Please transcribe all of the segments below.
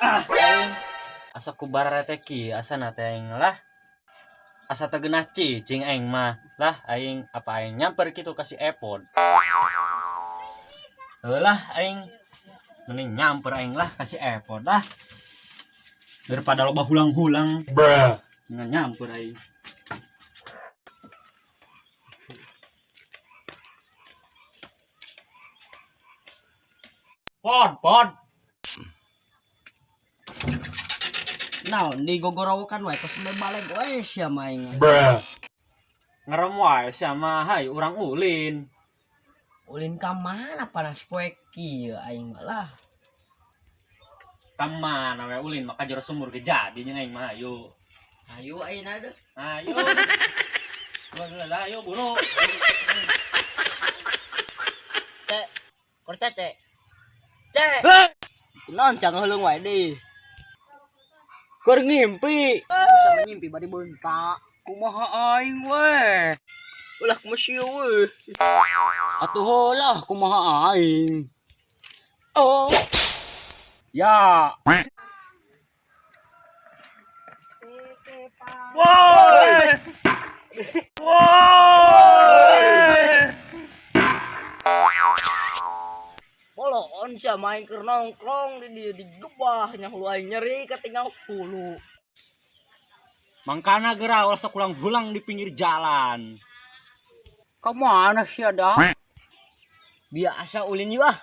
Ah, aing asa ku bararete kieu asana teh aing lah. Asa teu geunah cicing aing mah. Lah aing apa aing nyamper kitu ka si Epod. Heuh lah aing mending nyamper aing lah ka si Epod lah. Daripada loba hulang-hulang. Bruh. Nggak nyamper aing. Pod, pod. Naon di gogorowokan wae kos balik wae sia mah aing. Bruh. Ngerem wae sia mah, hai urang ulin. Ulin ka mana panas poe kieu aing mah lah. Ka mana we ulin maka jero sumur ge jadi nya aing mah ayo. Ayo aing ada. Ayo. Ayo, ayo buru. Cek, korca cek. Cek. Naon cang heuleung wae di. Keur ngimpi. Bisa menyimpi bari beunta. Kumaha aing we? Ulah kumaha sia we. Atuh heulah kumaha aing. Oh. Ya. Woi! Woi! Bolon sia main keur nongkrong di dieu digebah nya hulu aing nyeri katinggal hulu. Mangkana geura ulah sok hulang-hulang di pinggir jalan. Ka mana sia dah? Biasa ulin yuk ah.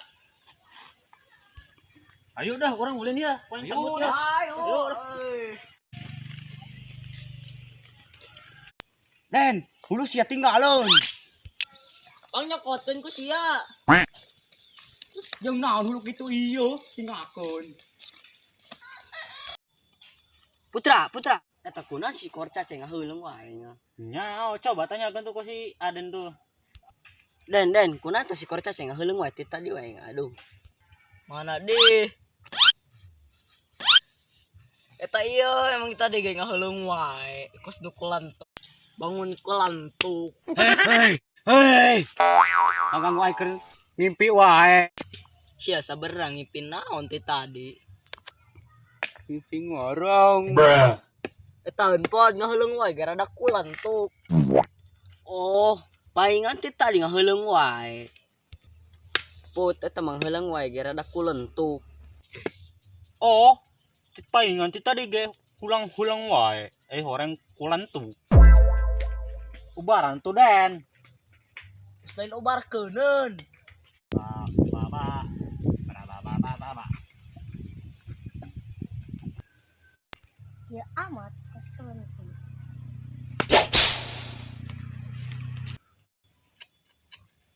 Ayo dah urang ulin ya. Paling Ayo cabut ya. ayo. Den, hulu sia tinggalon. Bang nyokoteun ku sia. Jeung naon hulu kitu ieu tinggalkeun. Putra, Putra. Eta kunaon si korca ceng ngaheuleung wae nya. Nya, oh, coba tanya kan tuh ke si Aden tuh. Den, Den, kunaon teh si korca ceng ngaheuleung wae ti tadi wae aduh. Mana deh? Eta ieu emang tadi ge ngaheuleung wae, kos nu kulantuk. Bangun kulantuk. Hei, hei. Ganggu aing keur ngimpi wae. Sia saberang ngimpi naon ti tadi. Ngimpi ngorong. Bruh. Eta pod ngaheuleung wae gara da kulantuk. Oh, palingan ti tadi ngaheuleung wae. Put eta mah ngaheuleung wae gara da kulentuk. Oh, ti palingan ti tadi ge hulang-hulang wae. Eh, horeng kulantuk. Ubaran tuh Den. Selain ubar keuneun. Ba ba ba ba ba ba ba ba. Ya amat kos kelentu.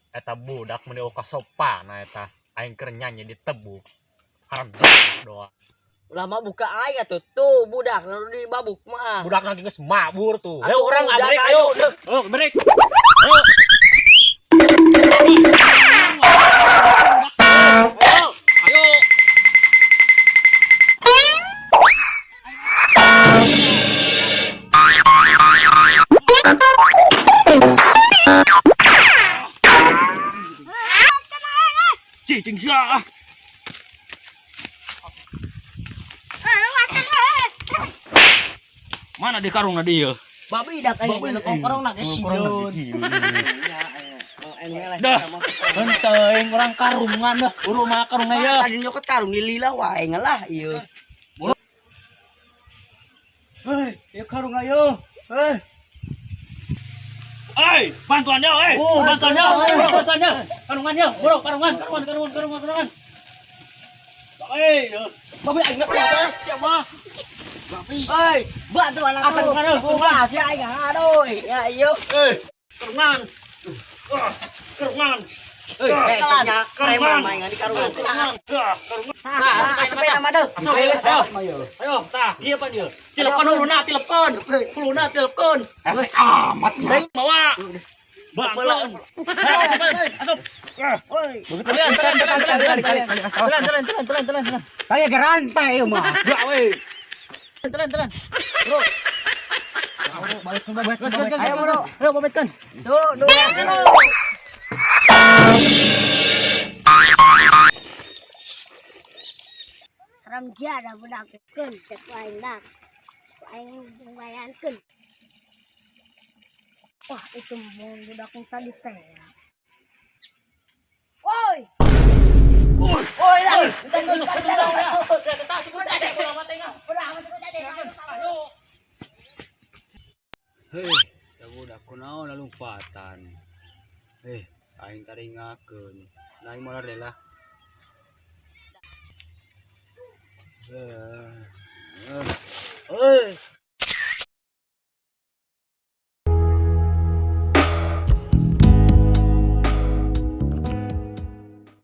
Eta budak meni oka sopana eta. Aing keur nyanyi di tebuk. Haram jahat doa. Ulah mah buka aing atuh tuh budak nu di babuk mah. Budak lagi geus mabur tuh. Atuh, Ayo urang budak, abrik ayo. ayo. Oh, break. Ayo. Ayo. Cicing sia. Mana di karungna dieu? Babi dak aing Babi nu kongkorong na ge sieun. Dah. Henteu urang karungan dah. Urung mah karungna Ya ya. tadi nyokot karung dilila wae ngelah ieu. Hei, ieu karung ayo. Hei. Hei, bantuannya, hei, bantuannya, bantuannya, karungannya, bro, karungan, karungan, karungan, karungan, karungan. Hei, Babi aing nak siapa? Babi. Hei, bantuan Ah, atuh. karungan, eh, Kumaha sia aing aduh. Ya ieu. hei, karungan, ah, karungan, Hei, nya preman karungan. main di karungan. Karungan, ah, karungan. Nah, sepeda mah deuh. Ayo, ayo, ayo, ayo, tah, ieu pan ieu. Tilepon huluna, tilepon, huluna tilepon. Hese amat bawa. Bantuan. Ayo, asup, asup. Telan, telan, telan, telan, telan, telan, telan, telan, telan, telan, telan. Saya ke rantai ieu mah. Gak, weh. Telan, telan. Bro. Balik balik. Gas, gas, gas. Ayo, bro. Ayo, pamit kan. Tuh, dua. Haram jadah budak keun cek aing dak. Ku aing bayankeun. Wah, itu mau budak yang tadi teh ya. Woi, Oi lah. Hei, da budak kunaon lalumpatan. Eh, aing taringakeun. Aing moal lah. Eh. Eh.